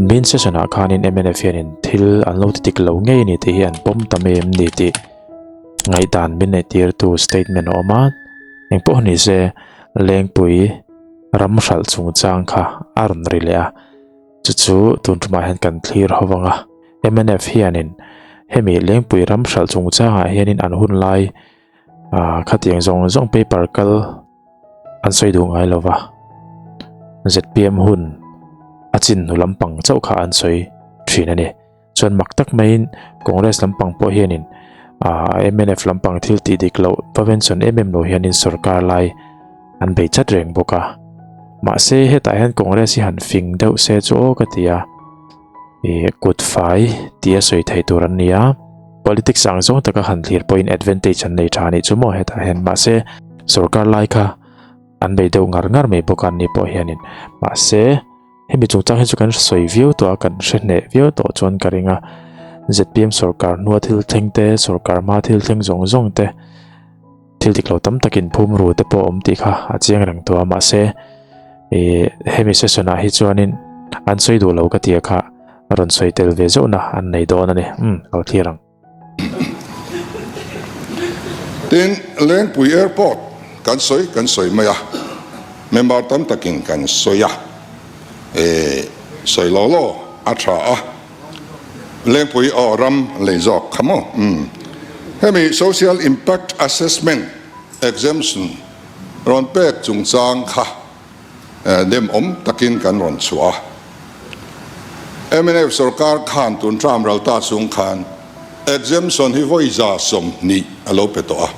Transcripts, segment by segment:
Main session ah khanin mnf hianin thil an lo ti dik lo ngei a ni tih hi an pawm ta mai em ni tih ngaihdan min neih tirtu statement a awm a, engpawh ni se Lengpui ram hralh chungchang kha a rawn ri leh a, chu chu tun tumah hian kan thlir ho vang a, mnf hianin hemi Lengpui ram hralh chungchangah hianin an hun lai ah khatiang zawng zawng paper kal an sawi duh ngai lo va, zpm hun a chin hnu lampang chauh kha an sawi thin a ni. Chuan mak tak maiin Congress lampang pawh hianin ah mnf lampang thil tih dik loh va mention em em lo hianin sorkar lai an bei chat reng bawk a. Mahse hetah hian Congress hi han fing deuh se chu aw ka ti a, ih kut fai tia sawi thei tur an ni a, politics ang zawng taka han thlir pawhin advantage an nei tha a nih chu maw hetah hian mahse sorkar lai kha an bei deuh ngar ngar mai bawk a an ni pawh hianin mahse. Hemi chungchang hi chu kan sawi viau tawh a, kan hre hneh viau tawh chuan ka ring a. Zpm sorkar hnua thil thleng te, sorkar hma thil thleng zawng zawng te, thil dik lo tam takin phum ru te pawh awm tih kha a chiang reng tawh a. Mahse, ih hemi session ah hi chuanin an sawi duh lo ka tia kha rawn sawi tel ve zauhna an nei dawn a ni. Umm, lo thlir ang. Tin, Lengpui Airport kan sawi kan sawi mai a, member tam takin kan sawi a, eh sawi lo law a tha a, Lengpui aw ram lei zawk kha maw? Umm. Hemi Social Impact Assessment Exemption rawn pek chungchang kha Demawm takin kan rawn chhuah a. Mnf sorkar khan tun term ral ta chung khan exemption hi vawi 120 a lo pe tawh a.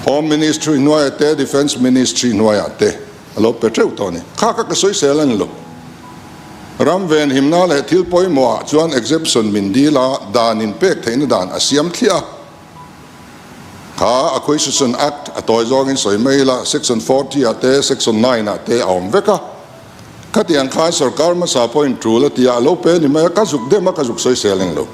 Home Ministry hnuaiah te, Defence Ministry hnuaiah te a lo pe teuh tawh a ni. Kha kha ka sawisel a ni lo. Ram venhimna leh thil pawimawhah chuan exemption min dil a, dan inpek theihna dan a siam thliah a. Kha Acquisition Act a tawi zawngin sawi mai ila, Section 40 ah te, Section 9 ah te a awm vek a. Khatiang khan sorkar hmasa pawhin tul a ti a, a lo pe ni mai a, ka zuk dem a, ka zuk sawisel eng lo.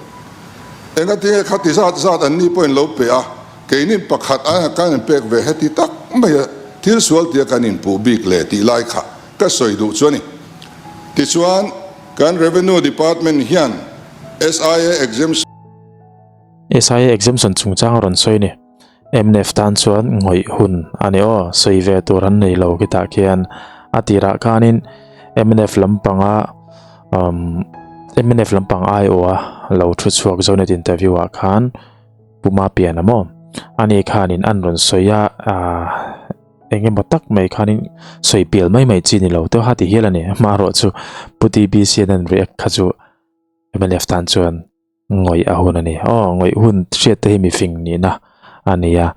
Engatinge khati zat zat an ni pawhin lo pe a, keinin pakhat aia kan inpek ve heti tak mai a, thil sual tia kan inpuh bik le tih lai kha ka sawi duh chu a ni. Tichuan, kan Revenue Department hian SIA Exemption. SIA exemption chungchang a rawn sawi a ni. Mnf tan chuan ngawih hun a ni aw, sawi ve tur an nei lo khitah khian a tirah khanin mnf lampanga umm mnf lampang aiawha lo thu chhuak Zonet interview ah khan Pu Mapiana maw ani khanin an rawn sawi a ahh eng emaw tak mai khanin sawi pial mai mai chi ni lo te kha ti hial a ni. Amaherawhchu Pu TBC an react kha chu mnf tan chuan. Ngawih a hun a ni. Aw, ngawih hun hriat te hi mifing nihna a ni a.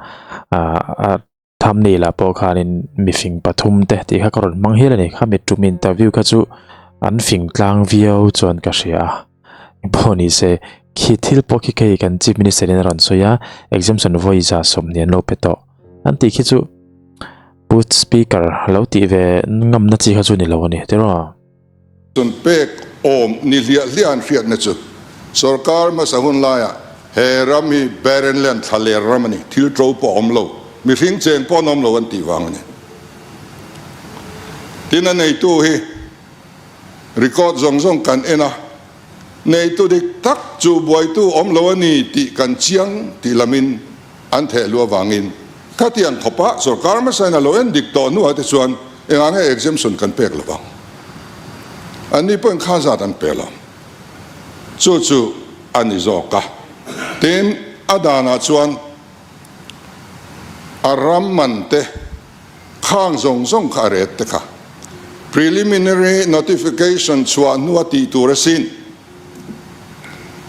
Ahh thumbnail ah pawh khanin mifing pathum te tih kha ka rawn hmang hial a ni. Khami tum interview kha chu an fing tlang viau chuan ka hria a. Engpawh ni se, khi thil pawh khi kei kan chief minister in a rawn sawi a, exemption vawi 120 an lo pe tawh. An tih khi chu Pu Speaker lo tih ve ngamna chi kha chu ni lo a ni tiraw? Chun pek awm ni hliah hliah an hriatna chu sorkar hmasa hun laiah he ram hi barren land, thlaler ram a ni, thil to pawh a awm lo, mihring cheng pawh an awm lo an tih vang a ni. Tin, a neitu hi record zawng zawng kan en a, neitu dik tak chu buaitu awm lo a ni tih kan chiang tih lamin an theh luh avangin khatiang khawpa sorkar hmasain a lo en dik tawh hnuah te chuan Engah nge exemption kan pek lo vang? Anni pawhin kha zat an pe lo. Chu chu a ni zawk a. Tin, a danah chuan a ram man te, khang zawng zawng kha a ret te kha preliminary notification chhuah hnua tih tur asin.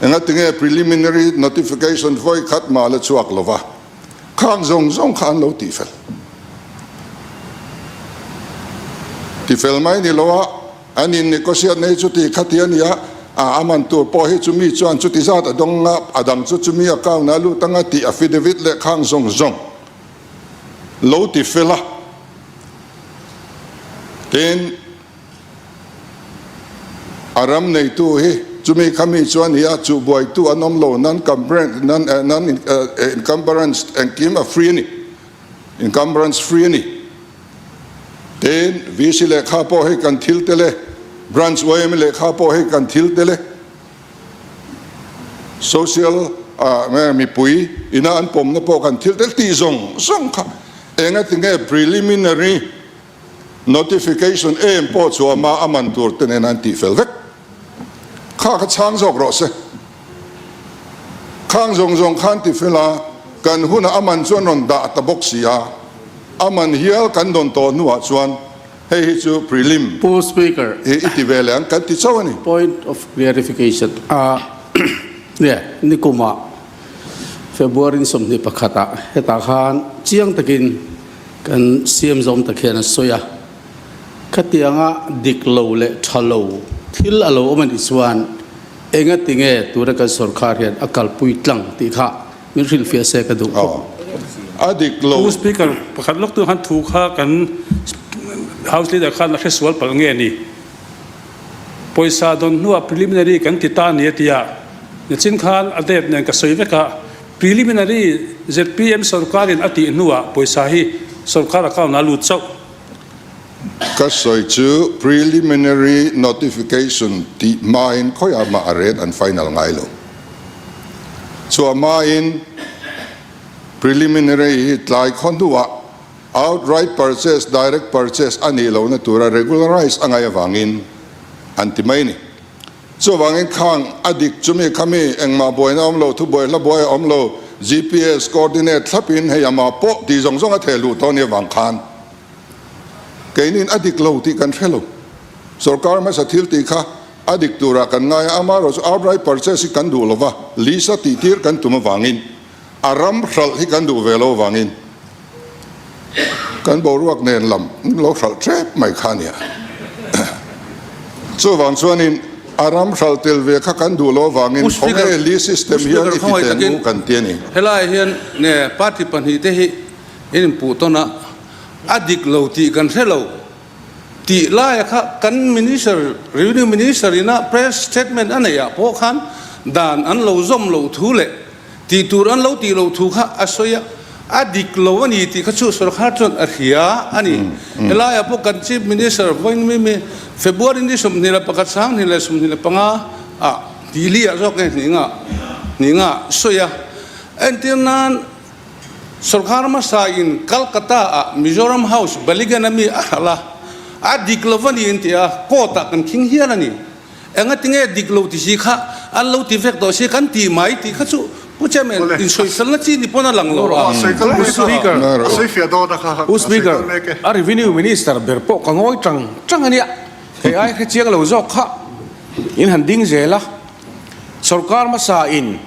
Engatinge preliminary notification vawi khat mah la chhuak lo va? Khang zawng zawng kha an lo tihfel. Tifel mai ni lo a, an in negotiate nei chuti khati a nia, a a man tur pawh hi chumi chuan chuti zat a dawng a, a dang chu chumi account ah a lut anga tih affidavit leh khang zawng zawng lo tifel a. Tin. A ram neitu hi chumi khami chuan hi a chuhbuaitu an awm lo, non-encumbrance engkim a free a ni, encumbrance free a ni. Tin, VC lehkha pawh hei kan thil tel e. Branch yma lehkha pawh hei kan thil tel e. Social mipui ina an pawmna pawh kan thil tel tih zawng zawng kha engatinge preliminary notification em pawh chu ama a man tur te nen an tih fel vek kha kha chhang zawk rawh se. Khang zawng zawng khan ti fel a, kan hunah a man chuan rawn dah ta bawk si a, a man hial kan dawn tawh hnuah chuan hei hi chu prelim Pu Speaker. Hi i ti ve leh ang kan ti chauh a ni. Point of clarification, a nge nikumah February ni 21 ah hetah khan chiang takin kan siam zawm tak hian a sawi a, khatianga dik lo leh tha lo thil a lo awm a nih chuan Enga tinge tura kan sorkar hian a kalpui tlang tih kha min hrilhfiah se ka duh khawp. A dik lo. Pu Speaker, pakhat lawk tu khan thu kha kan House Leader khan a hresual palh nge ni? Pawisa dawn hnuah preliminary kan ti ta ni a ti a, nichin khan a date nen ka sawi vek a, preliminary zpm sorkarin a tih hnuah pawisa hi sorkar account ah a lut chauh. Ka sawi chu preliminary notification tih hmain khawiah mah a rate an final ngai lo. Chhuah hmain preliminary hi tlai khaw hnuah outright purchase, direct purchase a nih lohna tura regularize a ngaih avangin an ti mai a ni. Chuvangin khang a dik chumi khami engmah buaina awm lo, thubuai hla buai a awm lo, GPS coordinate thlapin hei amah pawh tih zawng zawng a theh luh tawh nia vang khan keinin a dik lo tih kan hre lo. Sorkar hmasa thil tih kha a dik turah kan ngai a, amaherawh chu outright purchase hi kan duh lo va, lease a tih tir kan tum avangin a ram hralh hi kan duh ve lo avangin kan boruak nen lam lo hralh tep mai kha a nia. Chuvang chuanin a ram hralh tel ve kha kan duh lo avangin khawnge lease system hian i ti teng u kan ti a ni. Helai hian nge party pahnihte hi in inpuh tawn a, a dik lo tih kan hre lo tih laia kha kan Minister, Revenue Minister ina press statement a neih ah pawh khan dan an lo zawm loh thu leh tih tur an lo tih loh thu kha a sawi a, a dik lo a ni tih kha chu sorkar chuan a hria a ni. Helaiah pawh kan Chief Minister vawiin February ni 21 2025 ah Delhi ah zawk nge hninga hninga sawi a, entir nan sorkar hmasa in Calcutta ah Mizoram House Baligan ami a hralh a, a dik lo a ni an ti a, court ah kan khing hial a ni. Enga tinge dik lo ti si kha an lo ti vek tawh si kan ti mai tih kha chu Pu Chairman in sawiselna chi ni pawn a lang lo a. Pu Speaker, Pu Speaker, a Revenue Minister ber pawh ka ngawi tang tang a nia, hei ai hre chiang lo zawk kha in han ding zel a, sorkar hmasa in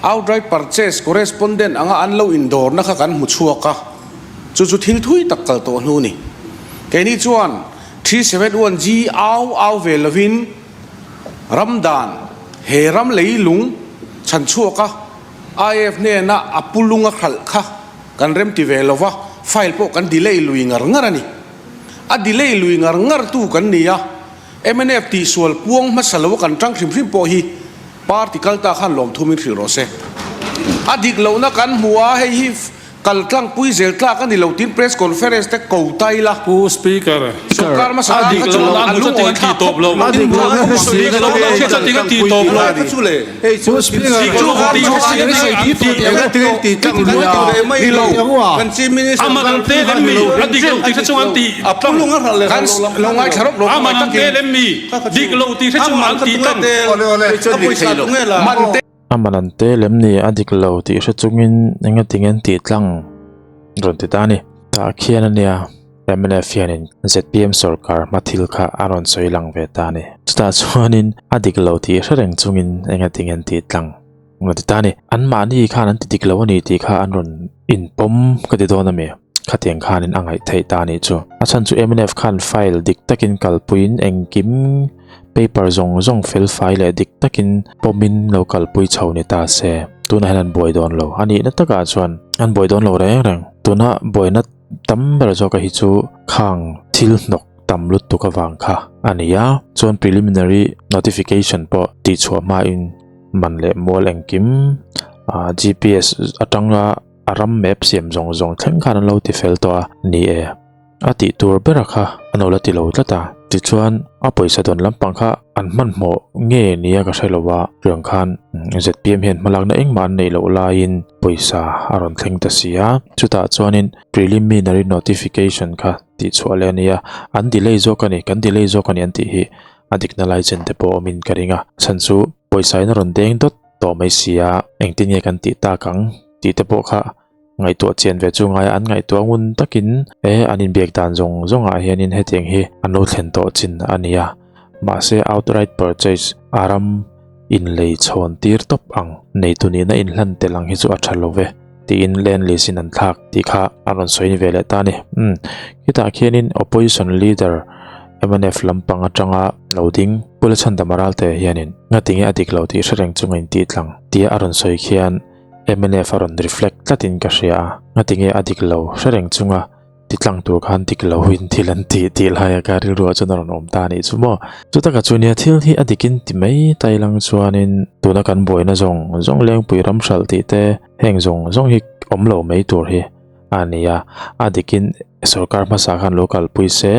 outright purchase correspondent anga an lo indawrna kha kan hmu chhuak a, chu chu thil thui tak kal tawh hnu ni. Keini chuan 371G au au ve lovin ram dan he ram lei lung chhan chhuak a IAF hnena a pu lung a hralh kha kan rem ti ve lova, file pawh kan delay lui ngar ngar a ni. A delay lui ngar ngar tu kan ni a, mnf tihsual puang hmasa lo a kan tang hrim hrim pawh hi party kal ta khan lawmthum in hrilh rawh se. A dik lohna kan hmu a, hei hi Kal tlangpui zel tlak a ni lo tiin press conference te ko ta ila. Pu Speaker, Sorkar hmasa tan kha chu a lungawi thlak khawp lo tin A man an te lem ni a dik lo tih hre chungin engatinge an tih tlang rawn ti ta a ni. Tah khian a nia mnf hianin zpm sorkar hma thil kha a rawn sawi lang ve ta a ni. Chutah chuanin a dik lo tih hre reng chungin engatinge an tih tlang rawn ti ta a ni. Anmahni khan an ti dik lo a ni tih kha an rawn inpawm ka ti dawn a mi. Khatiang khanin a ngaih theih ta a nih chu. A chhan chu mnf khan file dik takin kalpuiin engkim Paper zawng zawng fel fai leh dik takin pawmin lo kalpui chho ni ta se, tunah hian an buai dawn lo. A nihna takah chuan an buai dawn lo reng reng. Tuna buaina tam ber zawka hi chu khang thil hnawk tam lutuk avang kha a ni a. Chuan preliminary notification pawh tihchhuah hmain man leh mual engkim GPS atanga a ram map siam zawng zawng thleng khan an lo ti fel tawh a ni e. A tih tur bera kha a lo la ti lo tlat a. Tichuan, a pawisa dawn lampang kha an hmanhmawh nge nia ka hre lo a, riang khan zpm hian hmalakna engmah an neih loh laiin pawisa a rawn thleng ta si a. Chutah chuanin preliminary notification kha tihchhuah leh a ni a, an delay zawk a ni, kan delay zawk a ni an tih hi a dikna lai chen te pawh awmin ka ring a. Chhan chu pawisa in a rawn deng dawt tawh mai si a, engtin nge kan tih tak ang tih te pawh kha Ngaihtuah chian ve chu ngaia an ngaihtuah ngun takin e an inbiak dan zawng zawngah hianin hetiang hi an lo thlen tawh chin a ni a. Mahse outright purchase a ram inlei chhawn tir tawp ang neitu nihna inhlan tel ang hi chu a tha lo ve tiin land lease in an thlak tih kha an rawn sawi ve leh ta a ni. Umm khitah khianin opposition leader mnf lampang atanga lo ding Pu Lachhandama Ralte hianin ngatinge a dik lo tih hre reng chunga intih tlang tia a rawn sawi khian mnf a rawn reflect tlatin ka hria a, ngatinge a dik lo hre reng chunga ti tlang tur khan dik lo in thil an tih tih laia ka rilruah chuan a rawn awm ta a nih chu maw. Chutaka chu nia thil hi a dikin ti mai ta ilang chuanin tuna kan buaina zawng zawng lengpui ram hralh tih te heng zawng zawng hi awm lo mai tur hi a ni a, a dikin sorkar hmasa khan lo kalpui se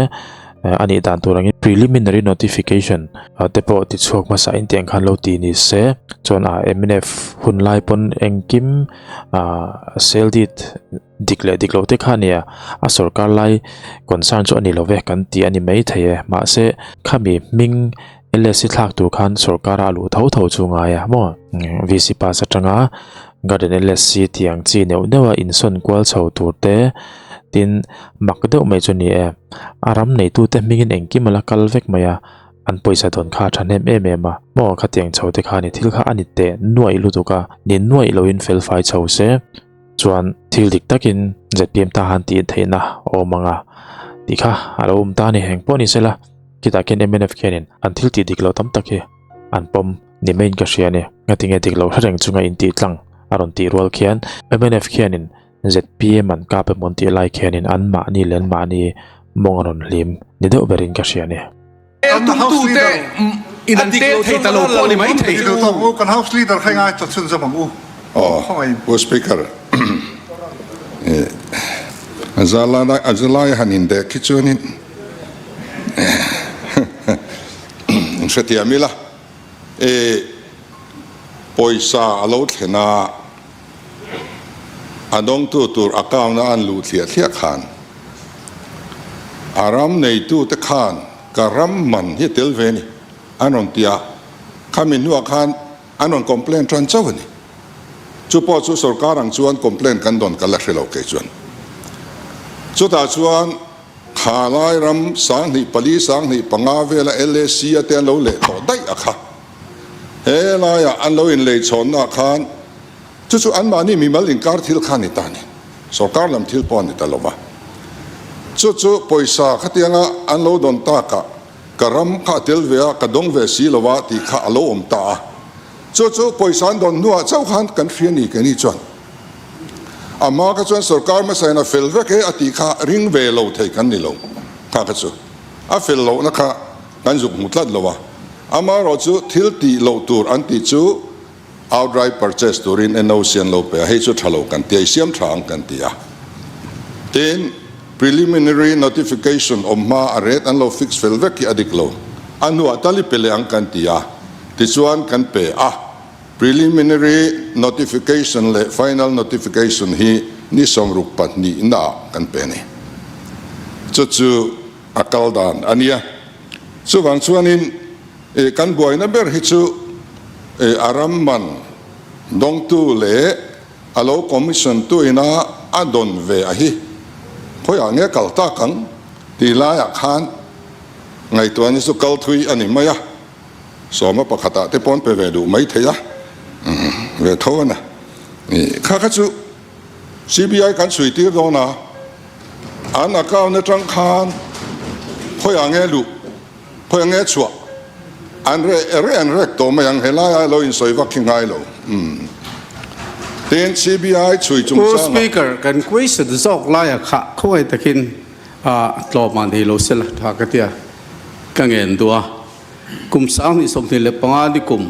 a nih dan tur angin preliminary notification te pawh ti chhuak hmasa in tiang khan lo ti ni se chuan a mnf hun lai pawn engkim sale deed dik leh dik loh te kha a nia a sorkar lai concern chu a ni lo ve kan ti a ni mai thei e mahse khami hming LSC thlak tur khan sorkar a luh tho tho chu ngai a maw VC pass atanga garden LSC tih ang chi neuh neuh a insawn kual chho tur te tin mak deuh mai chu ni e a ram neitu te hmingin engkim a la kal vek mai a an pawisa dawn kha a thahnem em em a maw khatiang chho te kha ni thil kha a ni teh nuaih lutuk a ni nuaih loin felfai chho se chuan thil dik takin zpm ta han tih theihna a awm ang a tih kha a lo awm ta a ni engpawh ni sela. Khitah khian mnf khianin an thil tih dik loh tam tak hi an pawm ni maiin ka hria a ni. Ngatinge dik loh hre reng chunga intih tlang a rawn tih rual khian mnf khianin zpm an kap emaw an tih lai khianin an mahni leh an mahni mawng a rawn hlim ni deuh berin ka hria a ni. Kan House Leader in an tel thei ta lo pawh ni mai thei. Kan House Leader kha ngai ta chhunzawm ang u. Aw, Pu Speaker, a zalai han indek hi chuanin In hrethiam ila, e pawisa a lo thlen a, a dawngtu tur account a an luh thliah thliah khan a ram neitute khan ka ram man hi a tel ve a ni an rawn ti a, khami hnuah khan an rawn complain tan chauh a ni. Chu pawh chu sorkar ang chuan complain kan dawn ka la hre lo kei chuan. Chutah chuan. Kha lai ram 2004, 2005 vela LAC a te an lo leh tawh daih a kha. He laiah an lo inlei chhawnnaah khan chu chu anmahni mimal inkar thil kha a ni ta a ni. Sorkar lam thil pawh a ni ta lo va. Chu chu pawisa khatianga an lo dawn takah ka ram kha a tel ve a, ka dawng ve si lo va tih kha a lo awm ta a. Chu chu pawisa an dawn hnuah chauh khan kan hria ni keini chuan. A hma kha chuan sorkar hmasa in a fel vek e a tih kha ring ve lo thei kan ni lo. Kha kha chu a fel lohna kha kan zuk hmu tlat lo a. Amaherawh chu thil tih loh tur an tih chu outright purchase turin NOC an lo pe a, hei chu tha lo kan ti a, i siam tha ang kan ti a. Tin, preliminary notification awm hma a rate an lo fix fel vek hi a dik lo. A hnuah tal i pe leh ang kan ti a, tichuan kan pe a. Preliminary Notification leh Final Notification hi ni 62 naah kan pe a ni. Chu chu a kal dan a nia. Chuvang chuanin kan buaina ber hi chu a ram man dawngtu leh a lo commission tu ina a dawn ve a hi khawiah nge kal tak ang tih laiah khan ngaihtuahna chu kal thui a ni mai a. Sawma pakhatah te pawn pe ve duh mai thei a, ve tho a na. Kha kha chu CBI kan chhui tir dawn a, an account atang khan khawiah nge luh, khawiah nge chhuah, an reh reh an rek tawh mai ang, helai a lo insawi vak hi ngai lo. Tin, CBI chhui chungchangah. Pu Speaker, kan question zawk laia kha khawngaih takin tlawmah nei lo sela tha ka tia ka ngen duh a. Kum 2025 ni kum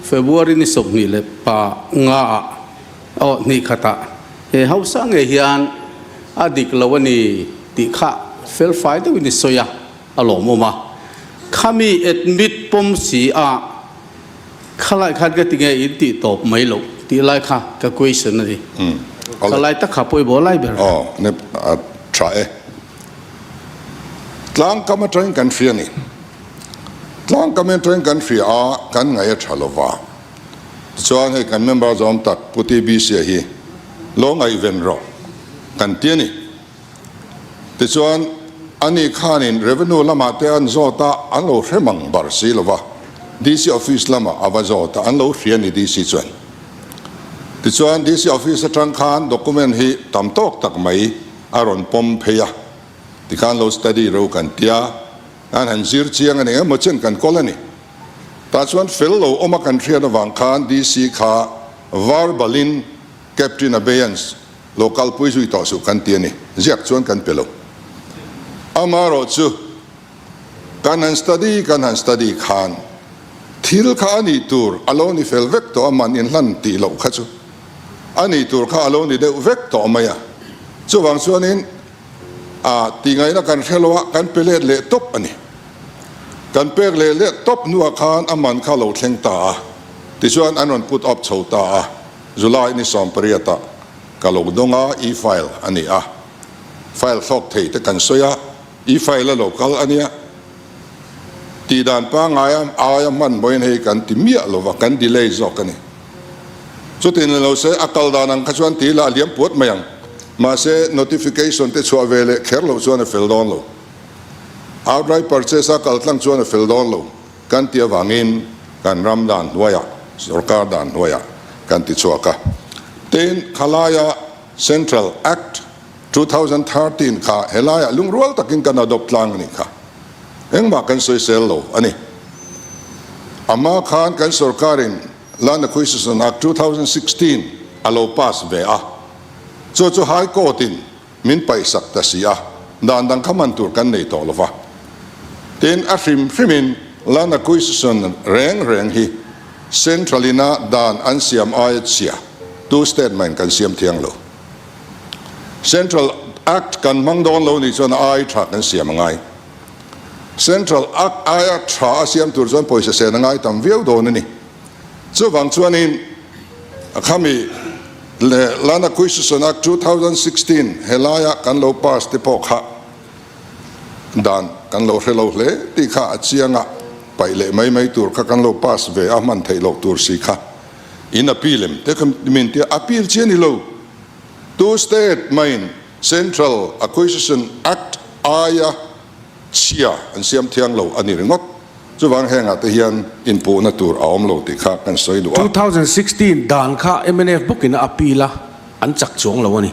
February ni 25 ah aw hnih khatah he hausa ngei hian a dik lo a ni tih kha felfai deuhin i sawi a, a lawmawm a. Khami admit pawm si a, khalai khan ka ti nge in tih tawp mai loh tih lai kha ka question a ni. Khalai tak kha pawimawh lai ber. Aw, ne a tha e. Tlangkam atangin kan hria a ni. Tlangkam atangin kan hria a, kan ngaih a tha lova. Tichuan hei kan member zawm tak Pu TBC-a hi lo ngaihven rawh kan ti a ni. Tichuan ani khanin Revenue lamah te an zawt a, an lo hre mang bar si lova, DC office lamah a va zawt a, an lo hria a ni DC chuan. Tichuan DC office atang khan document hi tam tawk tak mai a rawn pawm phei a, tikhan lo study ro kan tia, an han zir chiang a ni emaw chen kan kawl a ni. Tah chuan fel lo awm a kan hriat avang khan DC kha verbalin Captain Abeyance lo kalpui zui tawh suh kan ti a ni. Ziak chuan kan pe lo. Amaherawh chu kan han study kan han study khan thil kha a nih tur a lo ni fel vek tawh a, man inhlan tih loh kha chu a nih tur kha a lo ni deuh vek tawh mai a. Chuvang chuanin a tihngaihna kan hre lo a, kan pe let leh tawp a ni. Kan pek leh leh tawp hnuah khan a man kha lo thleng ta a, tichuan an rawn put up chho ta a, July ni 18 ah ka lo dawng a, e-file a ni a, file thlawk thei te kan sawi a, e-file a lo kal a nia, tih dan pangngai a aia hman mawiin hei kan ti miah lo va, kan delay zawk a ni. Chutin ni lo se a kal dan ang kha chuan ti la a liam puat mai ang, mahse notification te chhuah ve leh kher loh chuan a fel dawn lo. Outright purchase a kal tlang chuan a fel dawn lo kan ti avangin kan ram dan hnuaiah, sorkar dan hnuaiah kan ti chhuak a. Tin, khalaia Central Act 2013 kha helaiah lungrual takin kan adopt tlang a nih kha. Engmah kan sawisel lo a ni. Ama khan kan sorkarin Land Acquisition Act 2016 a lo pass ve a, chu chu High Court in min paihsak ta si a, dan dang kha man tur kan nei tawh lo va. Tin, a hrim hrimin Land Acquisition reng reng hi Central ina dan an siam aia chhia tu state main kan siam thiang lo. Central Act kan hmang dawn lo nih chuan a ai tha kan siam a ngai. Central Act aia tha a siam tur chuan pawisa sen a ngai tam viau dawn a ni. Chuvang chuanin a khami leh Land Acquisition Act 2016 helaia kan lo pass te pawh kha dan kan lo hre lo hle tih kha a chiang a, paih leh mai mai tur kha kan lo pass ve a hman theih loh tur si kha in appeal em te kha min tia appeal chi a ni lo. Tu state main Central Acquisition Act aia chhia an siam thiang lo a ni ringawt. Chuvang hengah te hian inpuhna tur a awm lo tih kha kan sawi duh a. 2016 dan kha mnf bawkin a appeal a, an chak chuang lo a ni.